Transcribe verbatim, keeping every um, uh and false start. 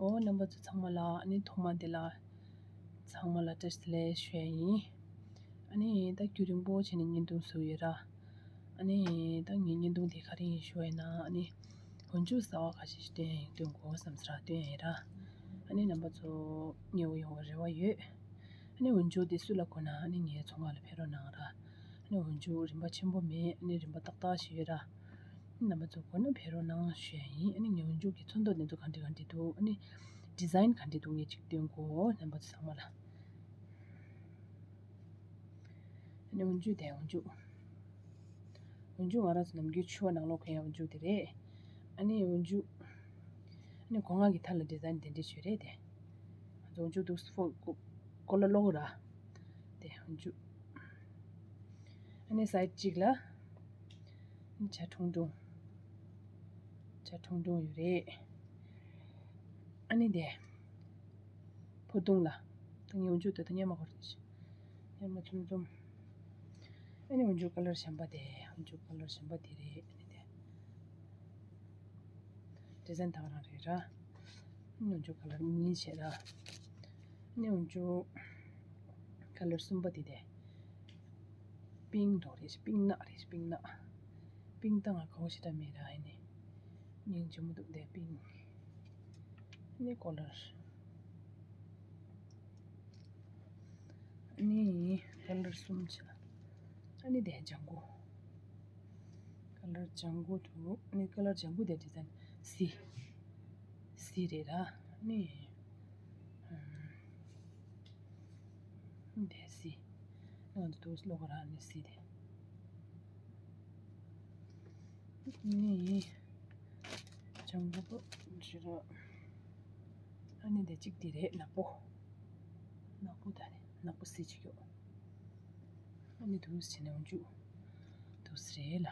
ཨོ་རྣམ་པ་ཚོ་ཚང་མ་ལ་ཨ་ནི་ཐོག་མ་དེ་ལ་ཚང་མ་ལ་བཀྲ་ཤིས་བདེ་ལེགས་ཞུ་ཡ་ཡིན། ཨ་ནི་ད་རྒྱུན་རིང་པོ་བྱས་ནས་བརྙན་ཐུང་བཟོས་ཡོད་ར། ཨ་ནི་ད་ངའི་བརྙན་ཐུང་དེ་ག་རེ་ཡིན་ཞུ་བ་ཡིན་ན། ཨ་ནི་འོན་ཆུ་ཟ་བ་ཁ་ཤས་ཤིག་སྟོན་སྟོན་དགོས་བསམ་ས་ར་སྟོན་ཡ་ཡིན་ར། ཨ་ནི་རྣམ་པ་ཚོ་མཉེས་པོ་ཡོང་བའི་རེ་བ་ཡོད། ཨ་ནི་འོན་ཆུ་དེ་སུ་ལ་དགོས་ན་ཨ་ནི་ངའི་ཚོང་ཁང་ལ་ཕེབས་རོགས་གནང་ར། ཨ་ནི་འོན་ཆུ་རིན་པ་ཆེན་པོ་མེད། ཨ་ནི་རིན་པ་ཏག་ཏག་ཞིག་ཡོད་ར། རྣམ་པ་ཚོ་དགོས་ན་ཕེབས་རོགས་གནང་ཞུ་ཡ་ཡིན། ཨ་ནི་ངའི་འོན་ཆུ་གི་ཚོན་མདོག་དེ་ཚོ་ག་འདྲ་ག་འདྲ་འདུག་ཨ་ནི་ཌི་ཛའིན་ག་འདྲ་འདུག་ངས་ཅིག་སྟོན་གོ་རྣམ་པ་ཚོ་ཚང་མ་ལ། ཨ་ནི་འོན་ཆུ་དེ་འོན་ཆུ། འོན་ཆུ་ང་རང་ཚོ་ནམ་རྒྱུན་ཕྱུ་པ་ནང་ལོགས་གོན་ཡ་འོན་ཆུ་དེ་རེད། ཨ་ནི་འོན་ཆུ། ཨ་ནི་སྒོ་ང་གི་མཐའ་ལ་ཌི་ཛའིན་དེ་འདྲ་ཞིག་རེད་དེ། ང་ཚོ་འོན་ཆུ་འདུག་སི་ཕོ་ཀོ་ལ་ལོག་ར། དེ་འོན་ཆུ། ཨ་ནི་སའིཌ་གཅིག་ལ་ཨ་ནི་བྱ་ཁྲུང་ཁྲུང་། བྱ་ཁྲུང་ཁྲུང་ཡོད་རེད། ཨ་ནི་དེ་ཕོ་ཐུང་ལ་ད་ངས་འོན་ཆུ་དེ་ད་སྙན་མ་གོ་རེད། སྙན་མ་ཚུམ་ཚུམ། ཨ་ནི་འོན་ཆུ་ཁ་ལར་གཞན་པ་དེ། འོན་ཆུ་ཁ་ལར་གཞན་པ་དེ་རེད། ཨ་ནི་དེ་ཌི་ཛའིན་དང་རང་རེད་ར། ཨ་ནི་འོན་ཆུ་ཁ་ལར་གཉིས་བྱས་ར། ཨ་ནི་འོན་ཆུ་ཁ་ལར་གསུམ་པ་དེ་དེ། པིང་མདོག་རེད། པིང་ནག་རེད། པིང་ནག་པིང་ད་ང་ག་བོ་ཞེ་དྲག་མེད་ར། ཨ་ནི་སྙིང་རྗེ་མོ་འདུག་དེ་པིང་། ཨ་ནི་ཁ་ལར། ཨ་ནི་ཁ་ལར་གསུམ་བྱས། ཨ་ནི་དེ་ལྗང་གུ། ཁ་ལར་ལྗང་གུ་འདུག་ཨ་ནི་ཁ་ལར་ལྗང་གུ་དེ་ཌི་ཛའིན་སི། སི་རེད་ར། ཨ་ནི་ཨམ། དེ་སི། ང་ཚོ་དུས་ལོག་ར་ནི་སི་དེ། ནི་ལྗང་གུ་པོ་ཇི་ར། ཨ་ནི་དེ་གཅིག་དེ་རེད། ནག་པོ། ནག་པོ་ད་རེད། ནག་པོ་སི་གཅིག་ཡོད། ཨ་ནི་དུས་བྱས་ནས་འཇུ། དུས་རེད་ལ།